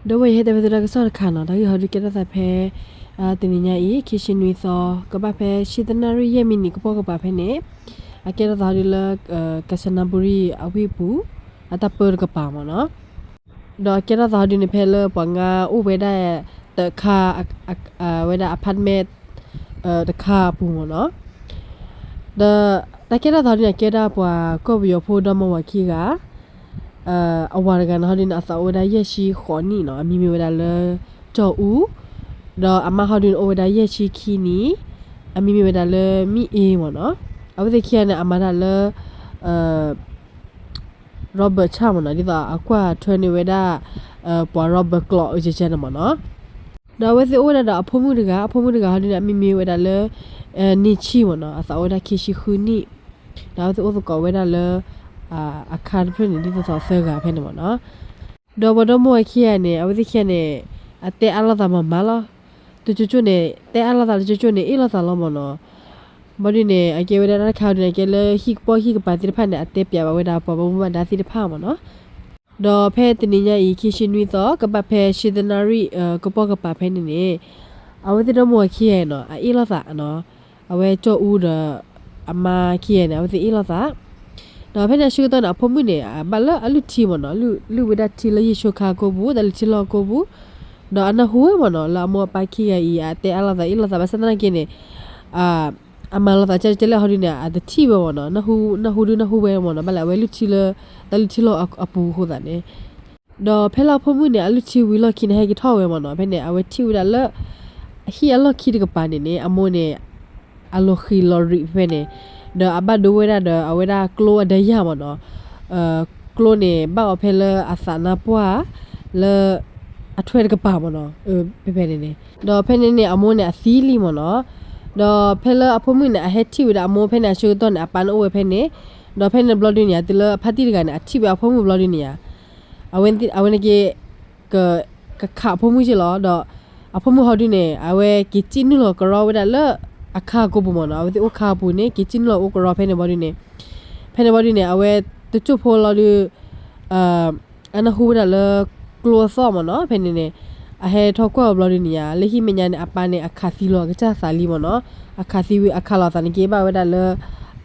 ဒီးဝဲယဟဲတဲဝဲသုတၢ်ကစီၣ်တခါနီၤ, တၢ်ဂ့ၢ်ဟီဒုးကဲထီၣ်သးဖဲ တနံၤညါအံၤ ခံဆံနွံသီ ကဘၣ်ဖဲဆံတနၣ်ရံၣ်ယဲၢ်မံးနံး ကပိာ်ကပၤဖဲန့ၣ်, အကဲထီၣ်သးဟီဒုးလၢ ကၠနဘူရံအဝ့ၢ်ပူၤ အတၢ်ပၢတကပၤမ့ၢ်နီၤ. ဒီးအကဲထီၣ်သးဟီဒုးန့ၣ် ဖဲလၢပှၤငါအိၣ်ဝဲဒၣ် တခါ ဝဲဒၣ် apartment တခါအပူၤမ့ၢ်နီၤ. ဒီးတၢ်ကဲထီၣ်သးဟီဒုးန့ၣ် အကဲဒၣ်ပှၤကီၢ်ပယီၤဖိဒီမါဝၤခံဂၤ, အဝၤတဂၤန့ၣ်ဟီဒုးန့ၣ် အသးအိၣ်ဝဲဒၣ်ယဲၢ်ဆံဃိးနံၣ်နီၤ, အမံၤမ့ၢ်ဝဲဒၣ်လၢ ကၠီၣ်အူ, ဒီးအမါဟီဒုးန့ၣ် အိၣ်ဝဲဒၣ်ယဲၢ်ဆံခံနံၣ်, အမံၤမ့ၢ်ဝဲဒၣ်လၢမံၣ်အ့မ့ၢ်နီၤ. အဝဲသ့ၣ်ခံဂၤန့ၣ် အမၤတၢ်လၢ Robert ဆၣ်မ့ၢ်နီၤ, ဒ်သိးအကွၢ်ထွဲန့ၢ်ဝဲဒၣ် ပှၤ Robert ကျိးအုကကဲန့ၣ်မ့ၢ်နီၤ. ဒီးအဝဲသ့ၣ်အိၣ်ဝဲဒၣ်ဒီးအဖိမုၣ်တဂၤ, အဖိမုၣ်တဂၤဟီဒုးန့ၣ် အမံၤမ့ၢ်ဝဲဒၣ်လၢ န့ၢ်ဆံမ့ၢ်နီၤ, အသးအိၣ်ဝဲဒၣ်ခံဆံဃုနံၣ်, ဒီးအဝဲသ့ၣ်အိၣ်သကိးဝဲဒၣ်လၢ အခါတဖျၢၣ်န့ၣ် ဒ်သိးသိးသၢဂၤဖဲန့ၣ်မ့ၢ်နီၤ. ဒီးပှၤဒီမါဝၤခံဂၤန့ၣ် အဝဲသ့ၣ်ခံဂၤန့ၣ် အတဲအါလိာ်သးမၤမၤလီၤ. တကၠိကၠိန့ၣ် တဲအါလိာ်သး တကၠိကၠိန့ၣ် အ့ၣ်လိာ်သးလီၤမ့ၢ်နီၤ. ဘီဒုးန့ၣ် အကဲဝဲဒၣ်တၢ်တခါဟီဒုးန့ၣ် အကဲလၢဟံၣ်ကပီၢ်ဟံၣ်ကပၤသ့ၣ်တဖၣ်န့ၣ် အတဲပၠးဘၣ်ဝဲဒၣ်ပှၤဘၣ်မူဘၣ်ဒါသ့ၣ်တဖၣ်မ့ၢ်နီၤ. ဒီးဖဲတနံၤညါအံၤ ခံဆံနွံသီ ကဘၣ်ဖဲဆံတနၣ်ရံၣ် ကပိာ်ကပၤဖဲန့ၣ်န့ၣ် အဝဲသ့ၣ်ဒီမါဝၤခံဂၤနီၤ အအ့ၣ်လိာ်သးနီၤ. အဝဲကၠီၣ်အူဒီး အမါခံဂၤန့ၣ် အဝဲသ့ၣ်အ့ၣ်လိာ်သး ဒီးဖဲန့ၣ်အဆၢကတီၢ်န့ၣ် အဖိမုၣ်န့ၣ် အဘၣ်လၢအလုၢ်ထံမ့ၢ်နီၤ, လုၢ်ဝဲဒၣ်ထံလၢယ့ၣ်ၡိခါကိာ်ပူၤ, တၢ်လုၢ်ထံလီၢ်ကိာ်ပူၤ, ဒီးအနၢ်ဟူဝဲမ့ၢ်နီၤ လၢအမိၢ်အပၢ်ခံဂၤအံၤ အတဲအါလိာ်သးအ့ၣ်လိာ်သး ဘၣ်ဆၣ်သနာ်က့န့ၣ် အမၤလိာ်သးကဲကဲလဲၣ်ဟီဒုးန့ၣ် အတထံၣ်ဝဲမ့ၢ်နီၤ, နၢ်ဟူဒုနၢ်ဟူဝဲမ့ၢ်နီၤ, ဘၣ်လၢအဝဲလုၢ်ထံလၢ တၢ်လုၢ်ထံလီၢ်အပူၤအဃိသတးန့ၣ် ဒီးဖဲလၢအဖိမုၣ်န့ၣ် အလုၢ်ထံဝံၤလီၢ်ခံန့ၣ် ဟဲက့ၤထီၣ်ဝဲမ့ၢ်နီၤ, ဖဲန့ၣ် အဝဲထံၣ်ဝဲဒၣ်လၢ ဟံၣ်အလီၢ်ခံတကပၤန့ၣ်န့ၣ် အမိၢ်န့ၣ် အလီၤဃံၤလီၤရံးဖဲန့ၣ်, ဒီးအဘၣ်ဒိဝဲဒၣ်ဒီး အဝဲဒၣ်ကျိအဒၢယၢ်မ့ၢ်နီၤ, ကျိန့ၣ် ဘၣ်အီၤဖဲလၢအသးနါပှၢ် လၢ အထွဲတကပၤမ့ၢ်နီၤ, ဖဲဖဲန့ၣ်န့ၣ် ဒီးဖဲန့ၣ်န့ၣ် အမိၢ်န့ၣ်အသံလံမ့ၢ်နီၤ, ဒီးဖဲလၢအဖိမုၣ်န့ၣ် အဟဲထံၣ်ဝဲဒၣ်အမိၢ်ဖဲန့ၣ်အဆၢကတီၢ်န့ၣ် အပၢ်န့ၣ်အိၣ်ဝဲဖဲန့ၣ်, ဒီးဖဲန့ၣ်ဘျီဒုန့ၣ် တုၤလၢအဖါတံၢ်တဂၤန့ၣ် အထံၣ်ဝဲအဖိမုၣ်ဘျီဒုန့ၣ်ဧါ အဝဲန့ၣ်က့ၤ ကခးအဖိမုၣ်က့ၤလီၤ, ဒီးအဖိမုၣ်ဟီဒုန့ၣ် အဝဲက့ၤစံၣ်နုာ်လီၤကရီဝဲဒၣ်လၢအခါကိာ်ပူၤမ့ၢ်နီၤ, အဝဲသ့ၣ်အိၣ်ခါပူၤန့ၣ် က့ၤစံၣ်နုာ်လီၤအိၣ်ကရီဖဲန့ၣ်ဘျီဒုန့ၣ်, ဖဲန့ၣ်ဘျီဒုန့ၣ် အဝဲတစိၢ်ဖိလီၤဒု အနၢ်ဟူဝဲဒၣ်လၢကျိအသီၣ်မ့ၢ်နီၤ, ဖဲန့ၣ်န့ၣ် အဟဲထီၣ်ကွၢ်အီၤဘျီဒုန့ၣ်ဧါ, လၢဟံၣ်မဲာ်ညါန့ၣ် အပၢ်န့ၣ် အခးသံလီၤအကစၢ်သးလံမ့ၢ်နီၤ, အခးသံဝံၤအခးလီၤသးန့ၣ်က့ၤဘၣ်ဝဲဒၣ်လၢ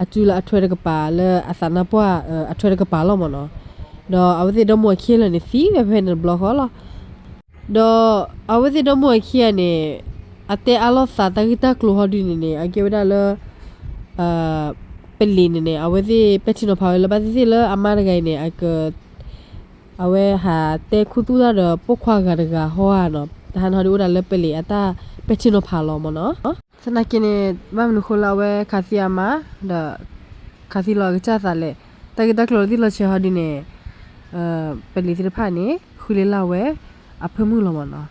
အစုလၢအထွဲတကပၤ လၢအသးနါပှၢ်အထွဲတကပၤလီၤမ့ၢ်နီၤ, ဒီးအဝဲသ့ၣ်ဒီမါဝၤခံဂၤလၢာ်န့ၣ် သံဝဲဖဲန့ၣ်တဘျီဃီလီၤ. ဒီးအဝဲသ့ၣ်ဒီမါဝၤခံဂၤန့ၣ် အတဲအါလိာ်သးတၢ်ဂ့ၢ်တၢ်ကျိၤဟီဒုန့ၣ်န့ၣ် အကဲဝဲဒၣ်လၢ ပလံၤန့ၣ်န့ၣ် အဝဲသ့ၣ်ပဲာ်ထံနီၤဖးဝဲလၢ ဘၣ်သ့ၣ်သ့ၣ်လၢအမါတဂၤအံၤန့ၣ် အက အဝဲဟးတဲခူသူၣ်တၢ်ဒီးပိာ်ခွါဂၤတဂၤဟီဧါနီၤ, တဟါန့ၣ်ဟီဒုအိၣ်ဒၣ်လၢပလံၤအတၢ်ပဲာ်ထံနီၤဖးလီၤမ့ၢ်နီၤ. သနာ်က့န့ၣ် ဘၣ်မနုၤဃိလၢအဝဲခးသံအမါ ဒီး ခးသံလီၤအကစၢ်သးလဲၣ်, တၢ်ဂ့ၢ်တၢ်ကျိၤလီၤတံၢ်လီၤဆဲးဟီဒုန့ၣ် ပလံၤသ့ၣ်တဖၣ်န့ၣ် ဃုလ့လၢ်ဝဲအဖၢမုၢ်လီၤမ့ၢ်နီၤ.